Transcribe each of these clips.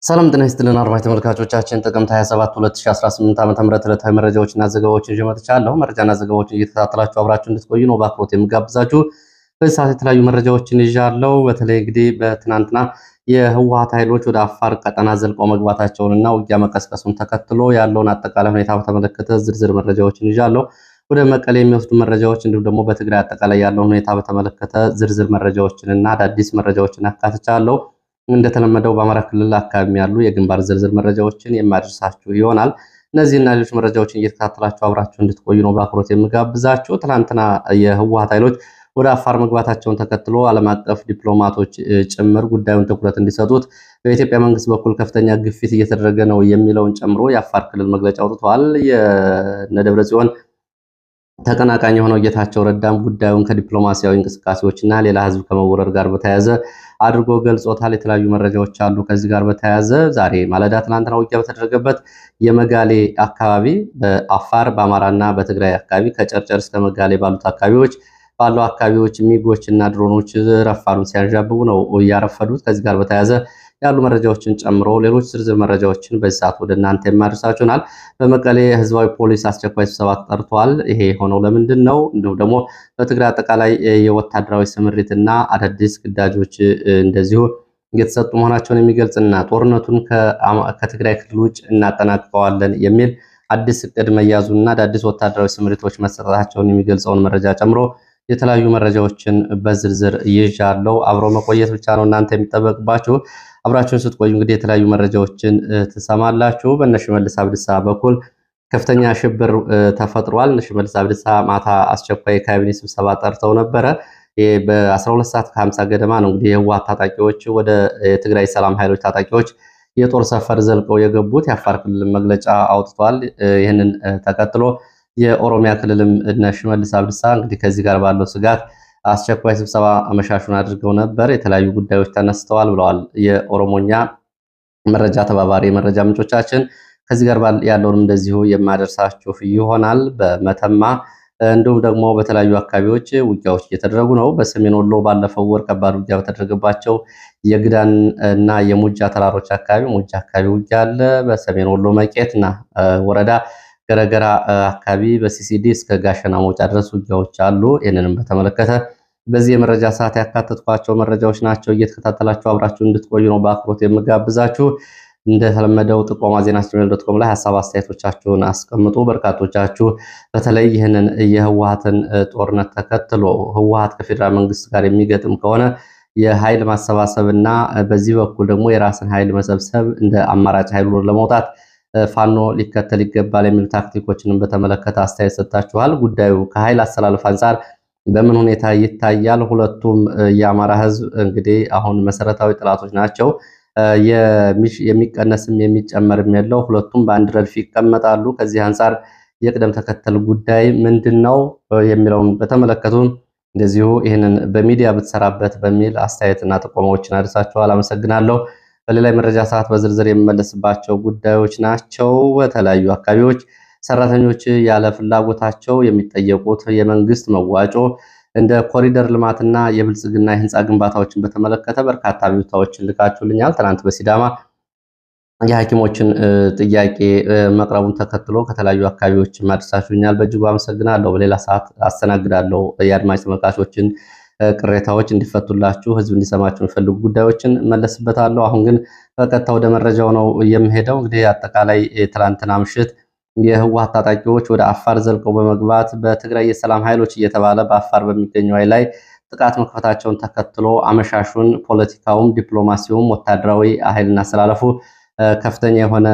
ሰላም ጤና ይስጥልን አድማጭ ተመልካቾቻችን፣ ጥቅምት 27 2018 ዓ.ም ዕለታዊ መረጃዎችና ዘገባዎችን ይዤ መጥቻለሁ። መረጃና ዘገባዎችን እየተከታተላችሁ አብራችሁ እንድትቆዩ ነው በአክብሮት የምጋብዛችሁ። በዚህ ሰዓት የተለያዩ መረጃዎችን ይዣለሁ። በተለይ እንግዲህ በትናንትና የህወሓት ኃይሎች ወደ አፋር ቀጠና ዘልቀው መግባታቸውንና ውጊያ መቀስቀሱን ተከትሎ ያለውን አጠቃላይ ሁኔታ በተመለከተ ዝርዝር መረጃዎችን ይዣለሁ። ወደ መቀሌ የሚወስዱ መረጃዎች እንዲሁም ደግሞ በትግራይ አጠቃላይ ያለውን ሁኔታ በተመለከተ ዝርዝር መረጃዎችንና አዳዲስ መረጃዎችን አካትቻለሁ። እንደተለመደው በአማራ ክልል አካባቢ ያሉ የግንባር ዝርዝር መረጃዎችን የማደርሳችሁ ይሆናል። እነዚህና ሌሎች መረጃዎችን እየተከታተላችሁ አብራችሁ እንድትቆዩ ነው በአክብሮት የምጋብዛችሁ። ትናንትና የህወሓት ኃይሎች ወደ አፋር መግባታቸውን ተከትሎ ዓለም አቀፍ ዲፕሎማቶች ጭምር ጉዳዩን ትኩረት እንዲሰጡት በኢትዮጵያ መንግስት በኩል ከፍተኛ ግፊት እየተደረገ ነው የሚለውን ጨምሮ የአፋር ክልል መግለጫ አውጥተዋል። የእነ ደብረ ጽዮን ተቀናቃኝ የሆነው ጌታቸው ረዳም ጉዳዩን ከዲፕሎማሲያዊ እንቅስቃሴዎች እና ሌላ ህዝብ ከመወረር ጋር በተያያዘ አድርጎ ገልጾታል። የተለያዩ መረጃዎች አሉ። ከዚህ ጋር በተያያዘ ዛሬ ማለዳ ትናንትና ውጊያ በተደረገበት የመጋሌ አካባቢ በአፋር በአማራና በትግራይ አካባቢ ከጨርጨር እስከ መጋሌ ባሉት አካባቢዎች ባለው አካባቢዎች ሚጎች እና ድሮኖች ረፋዱን ሲያንዣብቡ ነው እያረፈዱት። ከዚህ ጋር በተያያዘ ያሉ መረጃዎችን ጨምሮ ሌሎች ዝርዝር መረጃዎችን በዚህ ሰዓት ወደ እናንተ የማደርሳችሁናል። በመቀሌ ህዝባዊ ፖሊስ አስቸኳይ ስብሰባ ተጠርቷል። ይሄ የሆነው ለምንድን ነው? እንዲሁም ደግሞ በትግራይ አጠቃላይ የወታደራዊ ስምሪትና አዳዲስ ግዳጆች እንደዚሁ እየተሰጡ መሆናቸውን የሚገልጽና ጦርነቱን ከትግራይ ክልል ውጭ እናጠናቅቀዋለን የሚል አዲስ እቅድ መያዙና አዳዲስ ወታደራዊ ስምሪቶች መሰጠታቸውን የሚገልጸውን መረጃ ጨምሮ የተለያዩ መረጃዎችን በዝርዝር ይዣለሁ። አብሮ መቆየት ብቻ ነው እናንተ የሚጠበቅባችሁ። አብራችሁን ስትቆዩ እንግዲህ የተለያዩ መረጃዎችን ትሰማላችሁ። በእነ ሽመልስ አብዲሳ በኩል ከፍተኛ ሽብር ተፈጥሯል። እነ ሽመልስ አብዲሳ ማታ አስቸኳይ ካቢኔ ስብሰባ ጠርተው ነበረ። በ12 ሰዓት ከ50 ገደማ ነው እንግዲህ የህወሓት ታጣቂዎች ወደ የትግራይ ሰላም ኃይሎች ታጣቂዎች የጦር ሰፈር ዘልቀው የገቡት። የአፋር ክልል መግለጫ አውጥቷል። ይህንን ተከትሎ የኦሮሚያ ክልልም እነ ሽመልስ አብዲሳ እንግዲህ ከዚህ ጋር ባለው ስጋት አስቸኳይ ስብሰባ አመሻሹን አድርገው ነበር። የተለያዩ ጉዳዮች ተነስተዋል ብለዋል የኦሮሞኛ መረጃ ተባባሪ የመረጃ ምንጮቻችን። ከዚህ ጋር ያለውንም እንደዚሁ የማደርሳችሁ ይሆናል። በመተማ እንዲሁም ደግሞ በተለያዩ አካባቢዎች ውጊያዎች እየተደረጉ ነው። በሰሜን ወሎ ባለፈው ወር ከባድ ውጊያ በተደረገባቸው የግዳን እና የሙጃ ተራሮች አካባቢ ሙጃ አካባቢ ውጊያ አለ። በሰሜን ወሎ መቄት እና ወረዳ ገረገራ አካባቢ በሲሲዲ እስከ ጋሸና መውጫ ድረስ ውጊያዎች አሉ። ይህንንም በተመለከተ በዚህ የመረጃ ሰዓት ያካተትኳቸው መረጃዎች ናቸው። እየተከታተላችሁ አብራችሁ እንድትቆዩ ነው በአክብሮት የምጋብዛችሁ። እንደተለመደው ጥቆማ ዜና gmail.com ላይ ሀሳብ አስተያየቶቻችሁን አስቀምጡ። በርካቶቻችሁ በተለይ ይህንን የህወሓትን ጦርነት ተከትሎ ህወሓት ከፌዴራል መንግስት ጋር የሚገጥም ከሆነ የኃይል ማሰባሰብ እና በዚህ በኩል ደግሞ የራስን ኃይል መሰብሰብ እንደ አማራጭ ኃይል ለመውጣት ፋኖ ሊከተል ይገባል የሚሉ ታክቲኮችንም በተመለከተ አስተያየት ሰጥታችኋል። ጉዳዩ ከኃይል አሰላለፍ አንጻር በምን ሁኔታ ይታያል? ሁለቱም የአማራ ህዝብ እንግዲህ አሁን መሰረታዊ ጠላቶች ናቸው። የሚቀነስም የሚጨመርም የለው። ሁለቱም በአንድ ረድፍ ይቀመጣሉ። ከዚህ አንጻር የቅደም ተከተል ጉዳይ ምንድን ነው የሚለውን በተመለከቱ እንደዚሁ ይህንን በሚዲያ ብትሰራበት በሚል አስተያየትና ጥቆማዎችን አድርሳችኋል። አመሰግናለሁ። በሌላ የመረጃ ሰዓት በዝርዝር የምመለስባቸው ጉዳዮች ናቸው። በተለያዩ አካባቢዎች ሰራተኞች ያለ ፍላጎታቸው የሚጠየቁት የመንግስት መዋጮ እንደ ኮሪደር ልማትና የብልጽግና የህንፃ ግንባታዎችን በተመለከተ በርካታ አቤቱታዎችን ልካችሁልኛል። ትናንት በሲዳማ የሐኪሞችን ጥያቄ መቅረቡን ተከትሎ ከተለያዩ አካባቢዎች አድርሳችሁኛል። በእጅጉ አመሰግናለሁ። በሌላ ሰዓት አስተናግዳለሁ የአድማጭ ተመልካቾችን ቅሬታዎች እንዲፈቱላችሁ ህዝብ እንዲሰማችሁ የሚፈልጉ ጉዳዮችን መለስበታለሁ። አሁን ግን በቀጥታ ወደ መረጃው ነው የምሄደው። እንግዲህ አጠቃላይ ትላንትና ምሽት የህወሓት ታጣቂዎች ወደ አፋር ዘልቀው በመግባት በትግራይ የሰላም ኃይሎች እየተባለ በአፋር በሚገኘው ኃይል ላይ ጥቃት መክፈታቸውን ተከትሎ አመሻሹን ፖለቲካውም ዲፕሎማሲውም ወታደራዊ ኃይልና አሰላለፉ ከፍተኛ የሆነ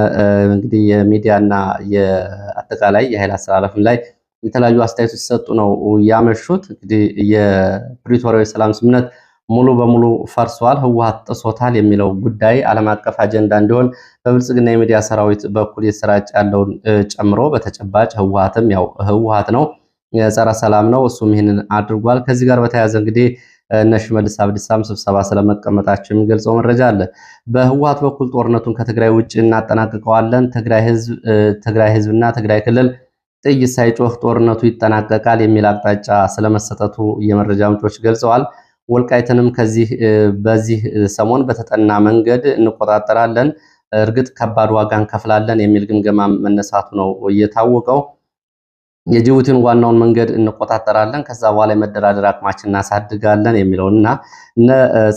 እንግዲህ የሚዲያና የአጠቃላይ የኃይል አሰላለፍም ላይ የተለያዩ አስተያየቶች ሲሰጡ ነው ያመሹት። እንግዲህ የፕሪቶሪያው የሰላም ስምምነት ሙሉ በሙሉ ፈርሷል፣ ህወሓት ጥሶታል የሚለው ጉዳይ ዓለም አቀፍ አጀንዳ እንዲሆን በብልጽግና የሚዲያ ሰራዊት በኩል የተሰራጨ ያለውን ጨምሮ በተጨባጭ ህወሓትም ያው ህወሓት ነው፣ ጸረ ሰላም ነው፣ እሱም ይህንን አድርጓል። ከዚህ ጋር በተያያዘ እንግዲህ እነ ሽመልስ አብዲሳም ስብሰባ ስለመቀመጣቸው የሚገልጸው መረጃ አለ። በህወሓት በኩል ጦርነቱን ከትግራይ ውጭ እናጠናቅቀዋለን፣ ትግራይ ህዝብና ትግራይ ክልል ጥይት ሳይጮህ ጦርነቱ ይጠናቀቃል የሚል አቅጣጫ ስለመሰጠቱ የመረጃ ምንጮች ገልጸዋል። ወልቃይትንም ከዚህ በዚህ ሰሞን በተጠና መንገድ እንቆጣጠራለን፣ እርግጥ ከባድ ዋጋ እንከፍላለን የሚል ግምገማ መነሳቱ ነው እየታወቀው። የጅቡቲን ዋናውን መንገድ እንቆጣጠራለን፣ ከዛ በኋላ የመደራደር አቅማችን እናሳድጋለን የሚለው እና እነ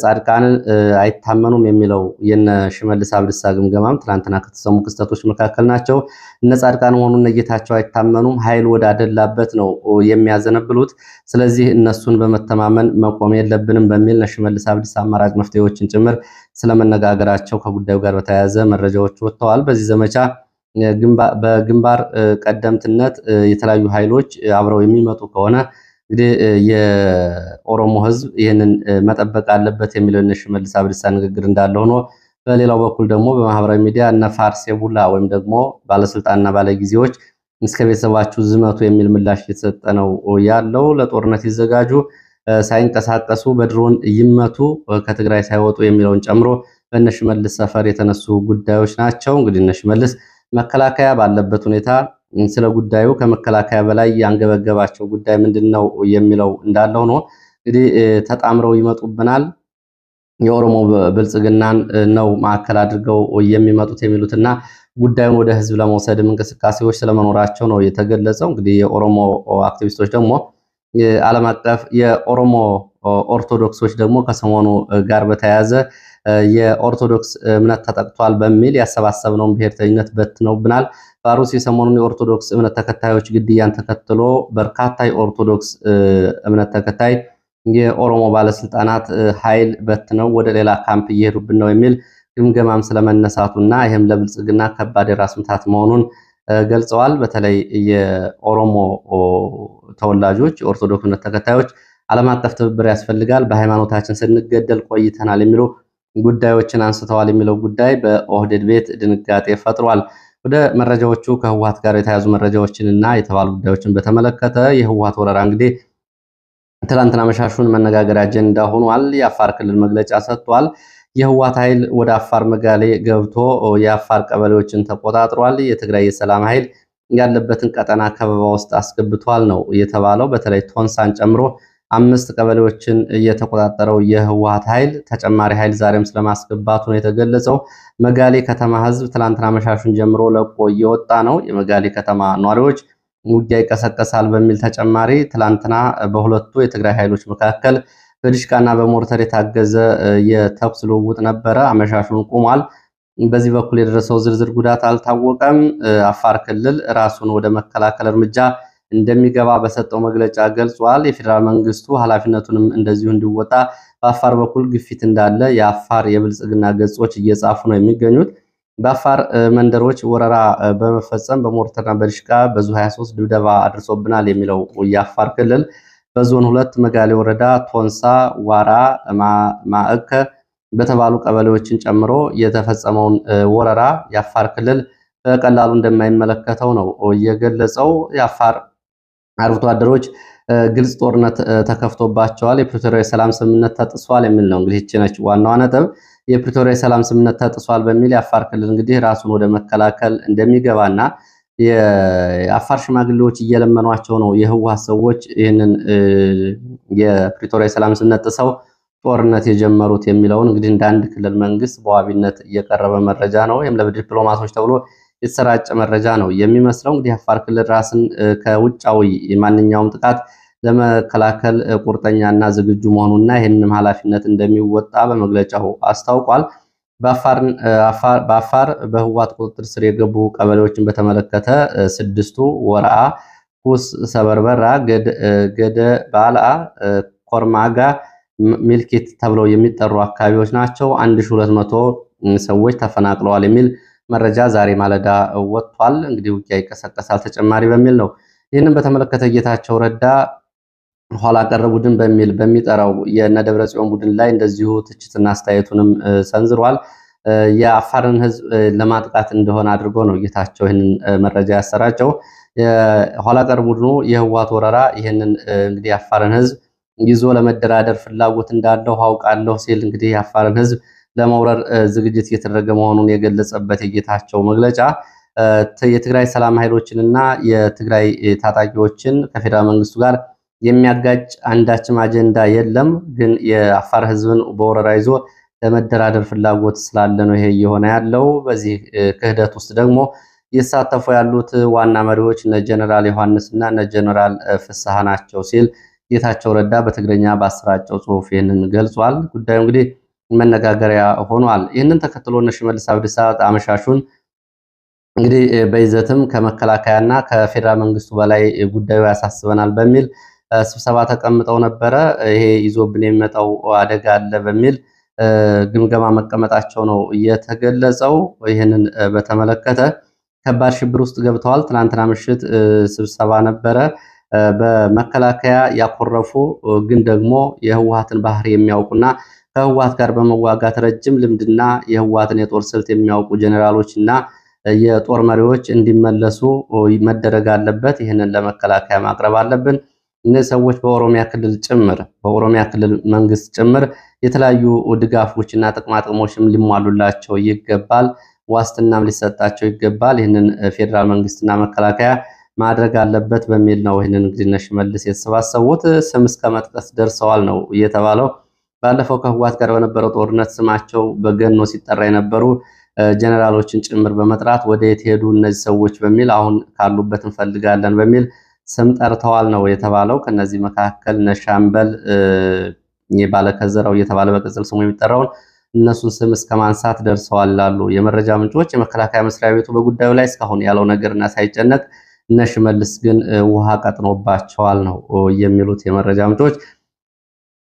ጻድቃንን አይታመኑም የሚለው የነ ሽመልስ አብዲሳ ግምገማም ትናንትና ከተሰሙ ክስተቶች መካከል ናቸው። እነ ጻድቃን ሆኑ እነ ጌታቸው አይታመኑም፣ ኃይል ወዳደላበት ነው የሚያዘነብሉት። ስለዚህ እነሱን በመተማመን መቆም የለብንም በሚል እነ ሽመልስ አብዲሳ አማራጭ መፍትሄዎችን ጭምር ስለመነጋገራቸው ከጉዳዩ ጋር በተያያዘ መረጃዎች ወጥተዋል። በዚህ ዘመቻ በግንባር ቀደምትነት የተለያዩ ኃይሎች አብረው የሚመጡ ከሆነ እንግዲህ የኦሮሞ ሕዝብ ይህንን መጠበቅ አለበት የሚለው የእነ ሽመልስ አብዲሳ ንግግር እንዳለ ሆኖ፣ በሌላው በኩል ደግሞ በማህበራዊ ሚዲያ እነ ፋርሴ ቡላ ወይም ደግሞ ባለስልጣንና ባለጊዜዎች እስከ ቤተሰባችሁ ዝመቱ የሚል ምላሽ እየተሰጠ ነው ያለው። ለጦርነት ይዘጋጁ፣ ሳይንቀሳቀሱ በድሮን ይመቱ፣ ከትግራይ ሳይወጡ የሚለውን ጨምሮ በእነ ሽመልስ ሰፈር የተነሱ ጉዳዮች ናቸው። እንግዲህ እነ ሽመልስ መከላከያ ባለበት ሁኔታ ስለ ጉዳዩ ከመከላከያ በላይ ያንገበገባቸው ጉዳይ ምንድን ነው የሚለው እንዳለ ሆኖ፣ እንግዲህ ተጣምረው ይመጡብናል፣ የኦሮሞ ብልጽግናን ነው ማዕከል አድርገው የሚመጡት የሚሉትና ጉዳዩን ወደ ህዝብ ለመውሰድም እንቅስቃሴዎች ስለመኖራቸው ነው የተገለጸው። እንግዲህ የኦሮሞ አክቲቪስቶች ደግሞ፣ ዓለም አቀፍ የኦሮሞ ኦርቶዶክሶች ደግሞ ከሰሞኑ ጋር በተያያዘ የኦርቶዶክስ እምነት ተጠቅቷል በሚል ያሰባሰብነውን ብሔርተኝነት በትነውብናል። በአሩሲ ሰሞኑን የኦርቶዶክስ እምነት ተከታዮች ግድያን ተከትሎ በርካታ የኦርቶዶክስ እምነት ተከታይ የኦሮሞ ባለስልጣናት ኃይል በትነው ወደ ሌላ ካምፕ እየሄዱብን ነው የሚል ግምገማም ስለመነሳቱና ይህም ለብልጽግና ከባድ የራስ ምታት መሆኑን ገልጸዋል። በተለይ የኦሮሞ ተወላጆች፣ የኦርቶዶክስ እምነት ተከታዮች ዓለም አቀፍ ትብብር ያስፈልጋል፣ በሃይማኖታችን ስንገደል ቆይተናል የሚሉ ጉዳዮችን አንስተዋል የሚለው ጉዳይ በኦህዴድ ቤት ድንጋጤ ፈጥሯል። ወደ መረጃዎቹ፣ ከህወሓት ጋር የተያዙ መረጃዎችን እና የተባሉ ጉዳዮችን በተመለከተ፣ የህወሓት ወረራ እንግዲህ ትላንትና መሻሹን መነጋገሪያ አጀንዳ ሆኗል። የአፋር ክልል መግለጫ ሰጥቷል። የህወሓት ኃይል ወደ አፋር መጋሌ ገብቶ የአፋር ቀበሌዎችን ተቆጣጥሯል። የትግራይ የሰላም ኃይል ያለበትን ቀጠና ከበባ ውስጥ አስገብቷል ነው የተባለው። በተለይ ቶንሳን ጨምሮ 5 ቀበሌዎችን እየተቆጣጠረው የህወሓት ኃይል ተጨማሪ ኃይል ዛሬም ስለማስገባቱ ነው የተገለጸው። መጋሌ ከተማ ህዝብ ትላንትና መሻሹን ጀምሮ ለቆ እየወጣ ነው። የመጋሌ ከተማ ነዋሪዎች ውጊያ ይቀሰቀሳል በሚል ተጨማሪ ትላንትና በሁለቱ የትግራይ ኃይሎች መካከል በድሽቃና በሞርተር የታገዘ የተኩስ ልውውጥ ነበረ። አመሻሹን ቆሟል። በዚህ በኩል የደረሰው ዝርዝር ጉዳት አልታወቀም። አፋር ክልል ራሱን ወደ መከላከል እርምጃ እንደሚገባ በሰጠው መግለጫ ገልጿል። የፌዴራል መንግስቱ ኃላፊነቱንም እንደዚሁ እንዲወጣ በአፋር በኩል ግፊት እንዳለ የአፋር የብልጽግና ገጾች እየጻፉ ነው የሚገኙት። በአፋር መንደሮች ወረራ በመፈጸም በሞርተርና በድሽቃ በዙ 23 ድብደባ አድርሶብናል የሚለው የአፋር ክልል፣ በዞን 2 መጋሌ ወረዳ ቶንሳ፣ ዋራ፣ ማዕከ በተባሉ ቀበሌዎችን ጨምሮ የተፈጸመውን ወረራ የአፋር ክልል በቀላሉ እንደማይመለከተው ነው የገለጸው። የአፋር አርብቶ አደሮች ግልጽ ጦርነት ተከፍቶባቸዋል፣ የፕሪቶሪያ የሰላም ስምምነት ተጥሷል የሚል ነው። እንግዲህ ይህች ነች ዋናዋ ነጥብ። የፕሪቶሪያ የሰላም ስምምነት ተጥሷል በሚል የአፋር ክልል እንግዲህ ራሱን ወደ መከላከል እንደሚገባና የአፋር ሽማግሌዎች እየለመኗቸው ነው የህወሓት ሰዎች ይህንን የፕሪቶሪያ የሰላም ስምምነት ጥሰው ጦርነት የጀመሩት የሚለውን እንግዲህ እንደ አንድ ክልል መንግስት በዋቢነት እየቀረበ መረጃ ነው። ይህም ለዲፕሎማቶች ተብሎ የተሰራጨ መረጃ ነው የሚመስለው። እንግዲህ አፋር ክልል ራስን ከውጫዊ ማንኛውም ጥቃት ለመከላከል ቁርጠኛና ዝግጁ መሆኑና ይህንንም ኃላፊነት እንደሚወጣ በመግለጫው አስታውቋል። በአፋር በህወሓት ቁጥጥር ስር የገቡ ቀበሌዎችን በተመለከተ ስድስቱ ወረአ፣ ኩስ፣ ሰበርበራ፣ ገደ ባልአ፣ ኮርማጋ፣ ሚልኪት ተብለው የሚጠሩ አካባቢዎች ናቸው። 1200 ሰዎች ተፈናቅለዋል የሚል መረጃ ዛሬ ማለዳ ወጥቷል። እንግዲህ ውጊያ ይቀሰቀሳል ተጨማሪ በሚል ነው። ይህንን በተመለከተ ጌታቸው ረዳ ኋላ ቀር ቡድን በሚል በሚጠራው የነደብረ ጽዮን ቡድን ላይ እንደዚሁ ትችትና አስተያየቱንም ሰንዝሯል። የአፋርን ህዝብ ለማጥቃት እንደሆነ አድርጎ ነው ጌታቸው ይህንን መረጃ ያሰራጨው። የኋላ ቀር ቡድኑ የህወሓት ወረራ ይህንን እንግዲህ የአፋርን ህዝብ ይዞ ለመደራደር ፍላጎት እንዳለው አውቃለሁ ሲል፣ እንግዲህ የአፋርን ህዝብ ለመውረር ዝግጅት እየተደረገ መሆኑን የገለጸበት የጌታቸው መግለጫ የትግራይ ሰላም ኃይሎችንና የትግራይ ታጣቂዎችን ከፌዴራል መንግስቱ ጋር የሚያጋጭ አንዳችም አጀንዳ የለም፣ ግን የአፋር ህዝብን በወረራ ይዞ ለመደራደር ፍላጎት ስላለ ነው ይሄ እየሆነ ያለው። በዚህ ክህደት ውስጥ ደግሞ እየተሳተፉ ያሉት ዋና መሪዎች እነ ጀነራል ዮሐንስ እና እነ ጀነራል ፍስሐ ናቸው ሲል ጌታቸው ረዳ በትግረኛ ባሰራጨው ጽሁፍ ይህንን ገልጿል። ጉዳዩ እንግዲህ መነጋገሪያ ሆኗል። ይህንን ተከትሎ እነ ሽመልስ አብዲሳ አመሻሹን እንግዲህ በይዘትም ከመከላከያና ከፌዴራል መንግስቱ በላይ ጉዳዩ ያሳስበናል በሚል ስብሰባ ተቀምጠው ነበረ። ይሄ ይዞብን የሚመጣው አደጋ አለ በሚል ግምገማ መቀመጣቸው ነው የተገለጸው። ይህንን በተመለከተ ከባድ ሽብር ውስጥ ገብተዋል። ትናንትና ምሽት ስብሰባ ነበረ። በመከላከያ ያኮረፉ ግን ደግሞ የህወሓትን ባህሪ የሚያውቁና ከህወሓት ጋር በመዋጋት ረጅም ልምድና የህወሓትን የጦር ስልት የሚያውቁ ጀኔራሎች እና የጦር መሪዎች እንዲመለሱ መደረግ አለበት። ይህንን ለመከላከያ ማቅረብ አለብን። እነዚህ ሰዎች በኦሮሚያ ክልል ጭምር፣ በኦሮሚያ ክልል መንግስት ጭምር የተለያዩ ድጋፎች እና ጥቅማጥቅሞችም ሊሟሉላቸው ይገባል። ዋስትናም ሊሰጣቸው ይገባል። ይህንን ፌዴራል መንግስትና መከላከያ ማድረግ አለበት በሚል ነው ይህንን እንግዲህ እነ ሽመልስ የተሰባሰቡት። ስም እስከ መጥቀስ ደርሰዋል ነው እየተባለው። ባለፈው ከህወሓት ጋር በነበረው ጦርነት ስማቸው በገኖ ሲጠራ የነበሩ ጀነራሎችን ጭምር በመጥራት ወደ የት ሄዱ እነዚህ ሰዎች በሚል፣ አሁን ካሉበት እንፈልጋለን በሚል ስም ጠርተዋል ነው የተባለው። ከነዚህ መካከል እነ ሻምበል ባለከዘራው እየተባለ በቅጽል ስሙ የሚጠራውን እነሱን ስም እስከ ማንሳት ደርሰዋል ይላሉ የመረጃ ምንጮች። የመከላከያ መስሪያ ቤቱ በጉዳዩ ላይ እስካሁን ያለው ነገርና ሳይጨነቅ እነ ሽመልስ ግን ውሃ ቀጥኖባቸዋል ነው የሚሉት የመረጃ ምንጮች።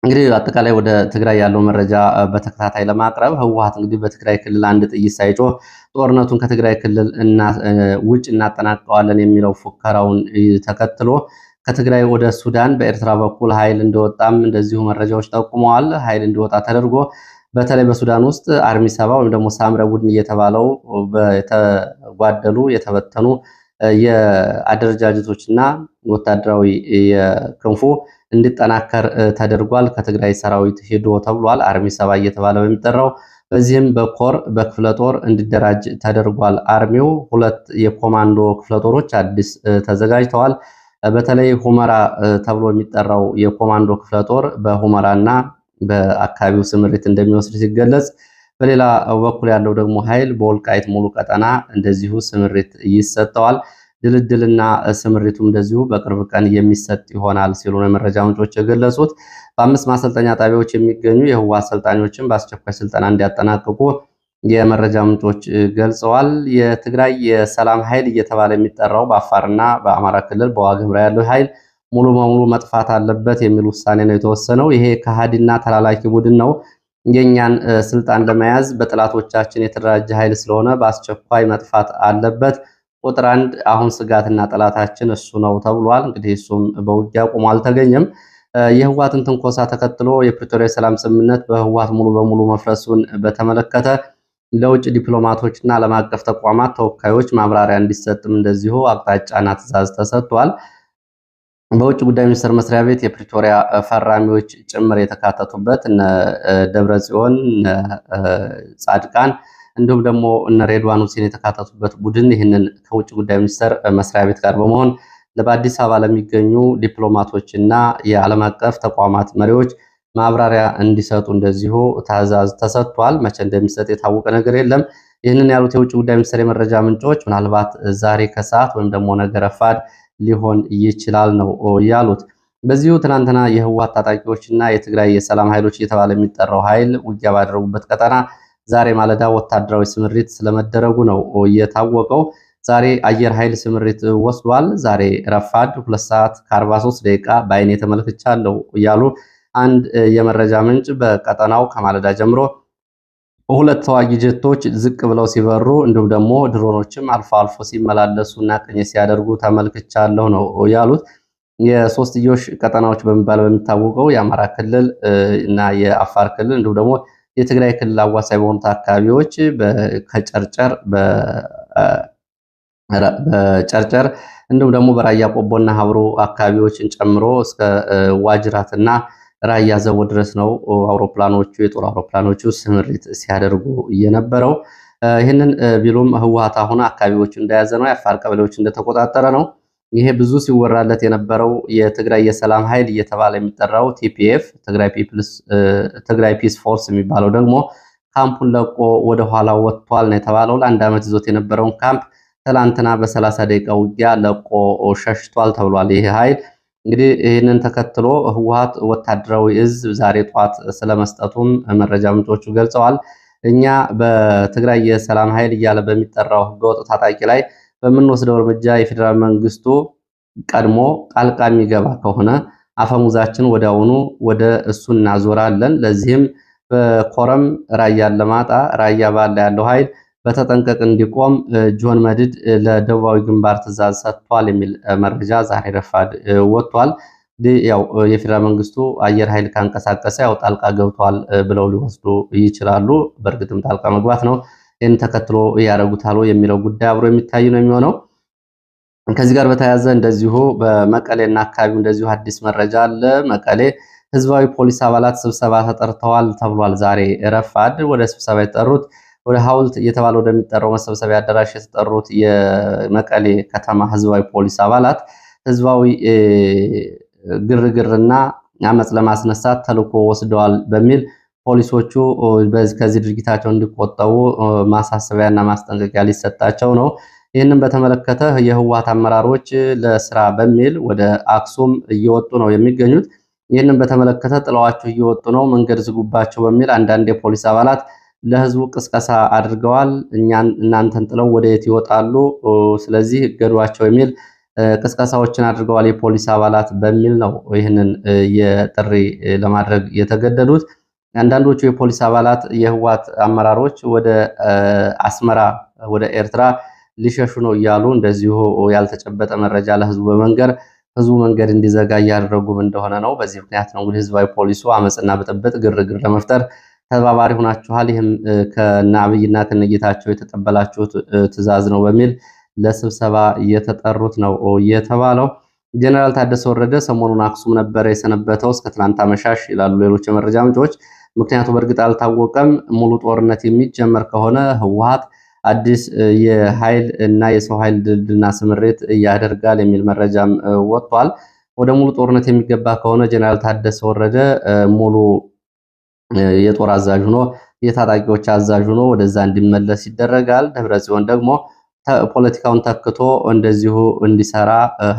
እንግዲህ አጠቃላይ ወደ ትግራይ ያለው መረጃ በተከታታይ ለማቅረብ፣ ህወሓት እንግዲህ በትግራይ ክልል አንድ ጥይት ሳይጮህ ጦርነቱን ከትግራይ ክልል ውጭ እናጠናቀዋለን የሚለው ፉከራውን ተከትሎ ከትግራይ ወደ ሱዳን በኤርትራ በኩል ኃይል እንደወጣም እንደዚሁ መረጃዎች ጠቁመዋል። ኃይል እንዲወጣ ተደርጎ በተለይ በሱዳን ውስጥ አርሚ 70 ወይም ደግሞ ሳምረ ቡድን እየተባለው የተጓደሉ የተበተኑ የአደረጃጀቶችና ወታደራዊ የክንፉ እንዲጠናከር ተደርጓል። ከትግራይ ሰራዊት ሄዶ ተብሏል። አርሚ 70 እየተባለ በሚጠራው በዚህም በኮር በክፍለ ጦር እንዲደራጅ ተደርጓል። አርሚው ሁለት የኮማንዶ ክፍለ ጦሮች አዲስ ተዘጋጅተዋል። በተለይ ሁመራ ተብሎ የሚጠራው የኮማንዶ ክፍለ ጦር በሁመራና በአካባቢው ስምሪት እንደሚወስድ ሲገለጽ፣ በሌላ በኩል ያለው ደግሞ ኃይል በወልቃይት ሙሉ ቀጠና እንደዚሁ ስምሪት ይሰጠዋል። ድልድልና ስምሪቱም እንደዚሁ በቅርብ ቀን የሚሰጥ ይሆናል ሲሉ ነው የመረጃ ምንጮች የገለጹት። በ5 ማሰልጠኛ ጣቢያዎች የሚገኙ የህወሓት አሰልጣኞችን በአስቸኳይ ስልጠና እንዲያጠናቅቁ የመረጃ ምንጮች ገልጸዋል። የትግራይ የሰላም ኃይል እየተባለ የሚጠራው በአፋርና በአማራ ክልል በዋግኽምራ ያለው ኃይል ሙሉ በሙሉ መጥፋት አለበት የሚል ውሳኔ ነው የተወሰነው። ይሄ ከሃዲና ተላላኪ ቡድን ነው። የኛን ስልጣን ለመያዝ በጠላቶቻችን የተደራጀ ኃይል ስለሆነ በአስቸኳይ መጥፋት አለበት። ቁጥር አንድ አሁን ስጋትና ጠላታችን እሱ ነው ተብሏል። እንግዲህ እሱም በውጊያ ቆሞ አልተገኘም። የህወሓትን ትንኮሳ ተከትሎ የፕሪቶሪያ የሰላም ስምምነት በህወሓት ሙሉ በሙሉ መፍረሱን በተመለከተ ለውጭ ዲፕሎማቶች እና ዓለም አቀፍ ተቋማት ተወካዮች ማብራሪያ እንዲሰጥም እንደዚሁ አቅጣጫና ትዕዛዝ ተሰጥቷል። በውጭ ጉዳይ ሚኒስቴር መስሪያ ቤት የፕሪቶሪያ ፈራሚዎች ጭምር የተካተቱበት እነ ደብረ ጽዮን፣ እነ ጻድቃን እንዲሁም ደግሞ እነ ሬድዋን ሁሴን የተካተቱበት ቡድን ይህንን ከውጭ ጉዳይ ሚኒስቴር መስሪያ ቤት ጋር በመሆን በአዲስ አበባ ለሚገኙ ዲፕሎማቶች እና የዓለም አቀፍ ተቋማት መሪዎች ማብራሪያ እንዲሰጡ እንደዚሁ ትዕዛዝ ተሰጥቷል። መቼ እንደሚሰጥ የታወቀ ነገር የለም። ይህንን ያሉት የውጭ ጉዳይ ሚኒስቴር የመረጃ ምንጮች ምናልባት ዛሬ ከሰዓት ወይም ደግሞ ነገ ረፋድ ሊሆን ይችላል ነው ያሉት። በዚሁ ትናንትና የህወሓት ታጣቂዎች እና የትግራይ የሰላም ኃይሎች እየተባለ የሚጠራው ኃይል ውጊያ ባደረጉበት ቀጠና ዛሬ ማለዳ ወታደራዊ ስምሪት ስለመደረጉ ነው የታወቀው። ዛሬ አየር ኃይል ስምሪት ወስዷል። ዛሬ ረፋድ 2 ሰዓት ከ43 ደቂቃ በአይኔ ተመልክቻለሁ እያሉ አንድ የመረጃ ምንጭ በቀጠናው ከማለዳ ጀምሮ ሁለት ተዋጊ ጀቶች ዝቅ ብለው ሲበሩ እንዲሁም ደግሞ ድሮኖችም አልፎ አልፎ ሲመላለሱ እና ቅኝት ሲያደርጉ ተመልክቻለሁ ነው ያሉት። የሶስትዮሽ ቀጠናዎች በሚባል በሚታወቀው የአማራ ክልል እና የአፋር ክልል እንዲሁም ደግሞ የትግራይ ክልል አዋሳኝ በሆኑት አካባቢዎች ከጨርጨር በጨርጨር እንዲሁም ደግሞ በራያ ቆቦና ሀብሮ አካባቢዎችን ጨምሮ እስከ ዋጅራትና ራያ ዘቦ ድረስ ነው አውሮፕላኖቹ የጦር አውሮፕላኖቹ ስምሪት ሲያደርጉ የነበረው። ይህንን ቢሉም ህወሓት አሁን አካባቢዎቹ እንደያዘ ነው፣ የአፋር ቀበሌዎች እንደተቆጣጠረ ነው። ይሄ ብዙ ሲወራለት የነበረው የትግራይ የሰላም ኃይል እየተባለ የሚጠራው TPF፣ ትግራይ Peace Force የሚባለው ደግሞ ካምፑን ለቆ ወደኋላ ወጥቷል ነው የተባለው። ለአንድ ዓመት ይዞት የነበረውን ካምፕ ትላንትና በ30 ደቂቃ ውጊያ ለቆ ሸሽቷል ተብሏል። ይህ ኃይል እንግዲህ ይህንን ተከትሎ ህወሓት ወታደራዊ እዝ ዛሬ ጠዋት ስለመስጠቱም መረጃ ምንጮቹ ገልጸዋል። እኛ በትግራይ የሰላም ኃይል እያለ በሚጠራው ህገወጥ ታጣቂ ላይ በምንወስደው እርምጃ የፌዴራል መንግስቱ ቀድሞ ጣልቃ የሚገባ ከሆነ አፈሙዛችን ወዲያውኑ ወደ እሱ እናዞራለን። ለዚህም በኮረም ራያ አላማጣ፣ ራያ ባላ ያለው ኃይል በተጠንቀቅ እንዲቆም ጆን መድድ ለደቡባዊ ግንባር ትዕዛዝ ሰጥቷል የሚል መረጃ ዛሬ ረፋድ ወጥቷል። ያው የፌዴራል መንግስቱ አየር ኃይል ካንቀሳቀሰ ያው ጣልቃ ገብቷል ብለው ሊወስዱ ይችላሉ። በእርግጥም ጣልቃ መግባት ነው። ይህን ተከትሎ ያደረጉታል የሚለው ጉዳይ አብሮ የሚታይ ነው የሚሆነው። ከዚህ ጋር በተያያዘ እንደዚሁ በመቀሌና አካባቢው እንደዚሁ አዲስ መረጃ አለ። መቀሌ ህዝባዊ ፖሊስ አባላት ስብሰባ ተጠርተዋል ተብሏል። ዛሬ ረፋድ ወደ ስብሰባ የተጠሩት ወደ ሐውልት እየተባለ ወደሚጠራው መሰብሰቢያ አዳራሽ የተጠሩት የመቀሌ ከተማ ህዝባዊ ፖሊስ አባላት ህዝባዊ ግርግርና አመፅ ለማስነሳት ተልዕኮ ወስደዋል በሚል ፖሊሶቹ ከዚህ ድርጊታቸው እንዲቆጠቡ ማሳሰቢያና ማስጠንቀቂያ ሊሰጣቸው ነው። ይህንን በተመለከተ የህወሓት አመራሮች ለስራ በሚል ወደ አክሱም እየወጡ ነው የሚገኙት። ይህንን በተመለከተ ጥለዋቸው እየወጡ ነው፣ መንገድ ዝጉባቸው በሚል አንዳንድ የፖሊስ አባላት ለህዝቡ ቅስቀሳ አድርገዋል። እናንተን ጥለው ወደ የት ይወጣሉ? ስለዚህ እገዷቸው የሚል ቅስቀሳዎችን አድርገዋል የፖሊስ አባላት በሚል ነው ይህንን የጥሪ ለማድረግ የተገደዱት። አንዳንዶቹ የፖሊስ አባላት የህወሓት አመራሮች ወደ አስመራ ወደ ኤርትራ ሊሸሹ ነው እያሉ እንደዚሁ ያልተጨበጠ መረጃ ለህዝቡ በመንገር ህዝቡ መንገድ እንዲዘጋ እያደረጉም እንደሆነ ነው። በዚህ ምክንያት ነው እንግዲህ ህዝባዊ ፖሊሱ አመፅና ብጥብጥ፣ ግርግር ለመፍጠር ተባባሪ ሆናችኋል፣ ይህም ከነ አብይና ከነጌታቸው የተቀበላችሁት ትዕዛዝ ነው በሚል ለስብሰባ እየተጠሩት ነው የተባለው። ጀነራል ታደሰ ወረደ ሰሞኑን አክሱም ነበረ የሰነበተው እስከ ትናንት አመሻሽ ይላሉ ሌሎች የመረጃ ምንጮች። ምክንያቱ በእርግጥ አልታወቀም። ሙሉ ጦርነት የሚጀመር ከሆነ ህወሓት አዲስ የኃይል እና የሰው ኃይል ድልድልና ስምሪት ያደርጋል የሚል መረጃም ወጥቷል። ወደ ሙሉ ጦርነት የሚገባ ከሆነ ጀነራል ታደሰ ወረደ ሙሉ የጦር አዛዥ ሆኖ የታጣቂዎች አዛዥ ሆኖ ወደዛ እንዲመለስ ይደረጋል። ደብረጽዮን ደግሞ ፖለቲካውን ተክቶ እንደዚሁ እንዲሰራ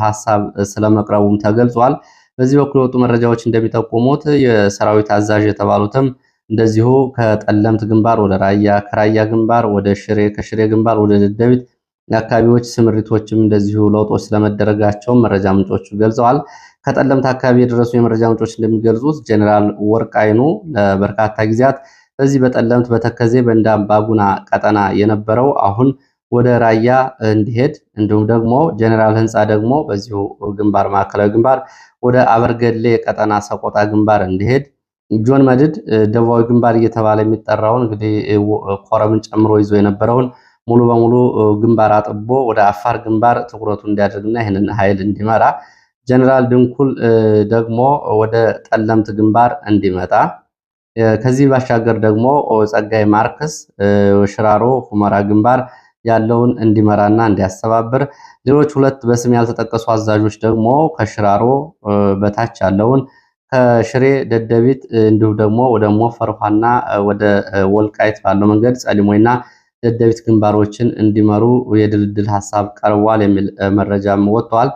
ሀሳብ ስለመቅረቡም ተገልጿል። በዚህ በኩል የወጡ መረጃዎች እንደሚጠቁሙት የሰራዊት አዛዥ የተባሉትም እንደዚሁ ከጠለምት ግንባር ወደ ራያ፣ ከራያ ግንባር ወደ ሽሬ፣ ከሽሬ ግንባር ወደ ደደቢት አካባቢዎች ስምሪቶችም እንደዚሁ ለውጦች ስለመደረጋቸው መረጃ ምንጮቹ ገልጸዋል። ከጠለምት አካባቢ የደረሱ የመረጃ ምንጮች እንደሚገልጹት ጀኔራል ወርቃይኑ ለበርካታ ጊዜያት በዚህ በጠለምት በተከዜ በእንዳባጉና ቀጠና የነበረው አሁን ወደ ራያ እንዲሄድ እንዲሁም ደግሞ ጀኔራል ህንፃ ደግሞ በዚሁ ግንባር ማዕከላዊ ግንባር ወደ አበርገሌ ቀጠና ሰቆጣ ግንባር እንዲሄድ፣ ጆን መድድ ደቡባዊ ግንባር እየተባለ የሚጠራውን እንግዲህ ኮረምን ጨምሮ ይዞ የነበረውን ሙሉ በሙሉ ግንባር አጥቦ ወደ አፋር ግንባር ትኩረቱ እንዲያደርግና ይህንን ኃይል እንዲመራ፣ ጀኔራል ድንኩል ደግሞ ወደ ጠለምት ግንባር እንዲመጣ፣ ከዚህ ባሻገር ደግሞ ጸጋይ ማርክስ ሽራሮ ሁመራ ግንባር ያለውን እንዲመራና እንዲያስተባብር፣ ሌሎች ሁለት በስም ያልተጠቀሱ አዛዦች ደግሞ ከሽራሮ በታች ያለውን ከሽሬ ደደቢት እንዲሁም ደግሞ ወደ ሞፈር ውሃና ወደ ወልቃይት ባለው መንገድ ጸሊሞይና ደደቢት ግንባሮችን እንዲመሩ የድልድል ሀሳብ ቀርቧል የሚል መረጃም ወጥቷል።